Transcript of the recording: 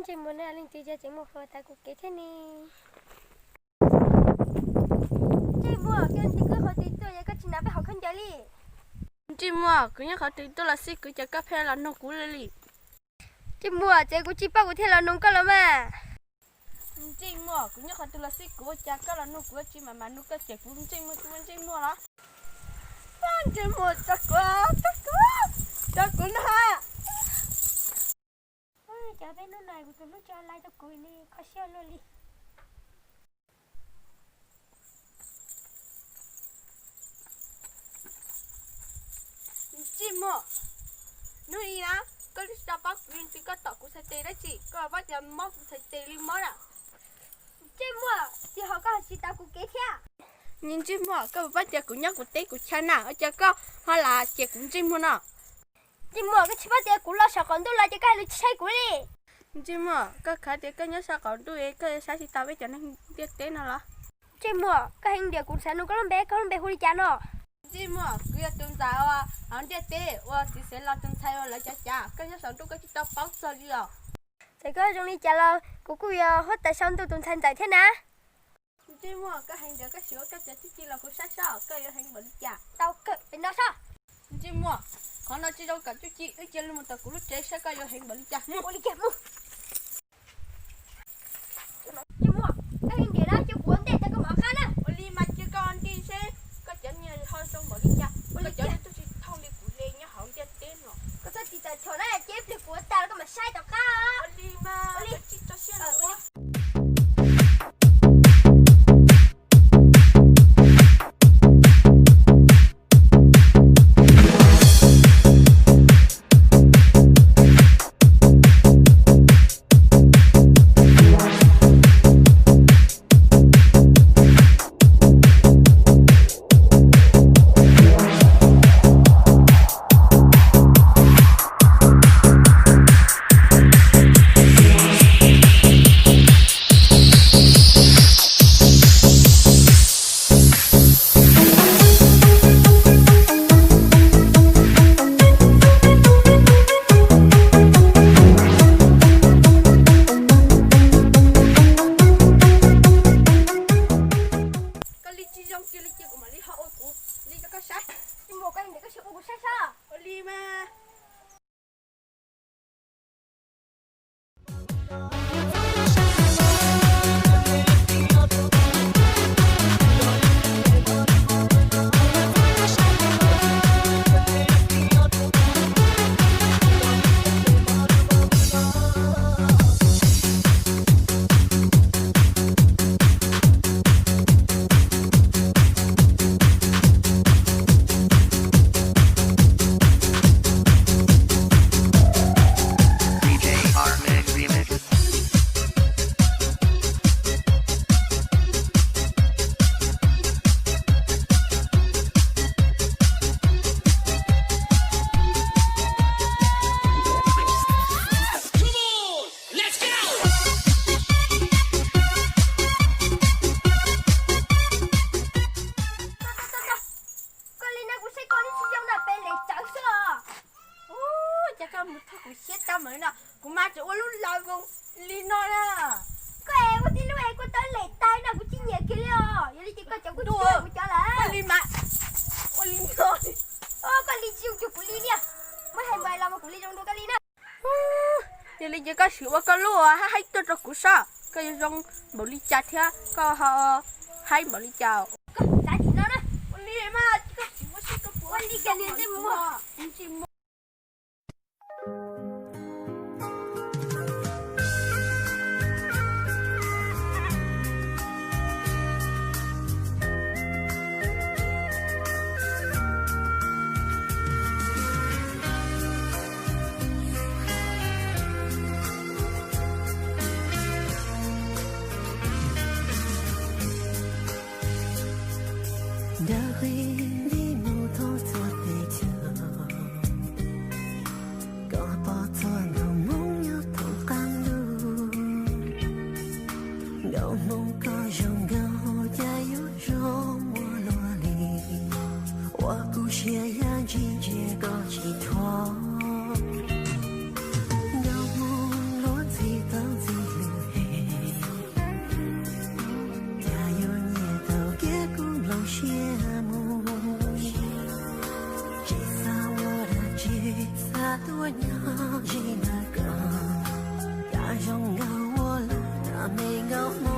Ntsej Muag, nej leej twg cia tseem muaj hluas tas kuv kev thiab ne? Ntsej Muag, koj tig kwb qhov twg tuaj es koj tsis hnav peb hauv khaub ncaws li? Ntsej Muag, kuv nyob qhov twg tuaj los xij kuv, cas koj pheej los nug kuv li li? Ntsej Muag, txawm kuv tsis paub kuv thiaj los nug koj los mas. Ntsej Muag, kuv nyob qhov twg los xij kuv, ua cas koj los nug kuv, tsis mam mam nug koj cem kuv. Ntsej Muag, tus Ntsej Muag los. Ntsej Muag, tso kuv, tso kuv, tso kuv no. Cov peb hnub no kuv tus hlub tso lais rau kuv li kho siab luaj li. Ntsej Muag, hnub i na, koj twb tsis tau paub kuv, yeej tsis koj tom kuv txhais tes dab tsi, koj paub tias mob kuv txhais tes li mob na. Ntsej Muag, tsis ho koj tsis tau kuv kev thiab. Ntsej Muag, koj puas paub tias kuv nyob kuv teb kuv chaw na, ua cas koj ho lam cem kuv Ntsej Muag no? Ntsej Muag, koj tsis paub tias kuv los saum qaum ntuj los ces koj hais lus tsis saib kuv li. Ntsej Muag, koj khav tias koj nyob saum qaum ntuj es koj yuav saib tsis taus peb cov neeg ntiaj teb no los? Ntsej Muag, koj heev diam, kuv xav nug koj lub npe, koj lub npe hu li cas no? Ntsej Muag, kuv yog tus ntxhais uas hauv ntiaj teb uas txiv xeev los tus ntxhais uas lawv cav cav, koj nyob saum ntuj koj tsis tau paub txog li os. Txawm koj zoo li cas los kuv kuj yog huab tais saum ntuj tus ntxhais ntxawm thiab na. Ntsej Muag, koj heev diam, koj sim ua koj cov txuj ci los kuv saib seb koj yuav heev npaum li cas. Tau kawm pem no seb. Ntsej Muag, qhov no tsis zoo kawm txuj ci, wb cia li mus tom kuv lub tsev seb koj yuav heev npaum li cas. Mus ua li cas mus. Ntsej Muag, koj heev diam na, cia kuv ua ntej tag koj mam qab na. Ua li mas cia koj ua ntej seb koj cov niag ho zoo npaum li cas, koj cov niag twb tsis thooj li kuv li nyob hauv ntiaj teb no. Koj txhob tsis txawm chom na, cia ib pliag kuv ua tag los koj mam saib tom qab. Ua li mas, ua li. Koj li tsis zoo kiag li ces kuv mam li ho ua kuv li rau koj saib. Ntsej Muag, koj heev diam, koj sim ua kuv saib seb. Ua li mas. Koj li no kuv saib koj li tsis zoo na, peb lem tsawv xwb os. Ua cas koj mus thov kuv siab tau mas li no, kuv mas tseem ua lub lawv voos li no na. Koj es ua tib lub es koj tau lem tais no kuv tsis nyiam kiag li os. Yog li ces koj cov kuj tsis yog kuv cov lawm. Koj li mas ua li no, koj li tsis zoo cuag kuv li li. Muab hais npais los mas kuv li zoo dua koj li na. Yog li ces koj sim ua koj lub haib haib tuaj rau kuv saib koj yuav zoo npaum li cas thiab koj ho haib npaum li cas. Koj xav tim no na. Ua li mas, ua li cas niag Ntsej Muag, Ntsej Muag. Ntawm qhib nti mus txog txhua teb chaws, koj pom txhua nkaus Hmoob nyob thoob qab ntuj. Nkauj Hmoob koj zoo nkauj cas yuav zoo muaj luaj li, ua kuv siab ya ntsig ntsia koj tsis thoob. Nkauj Hmoob luag ntxhi tau nkauj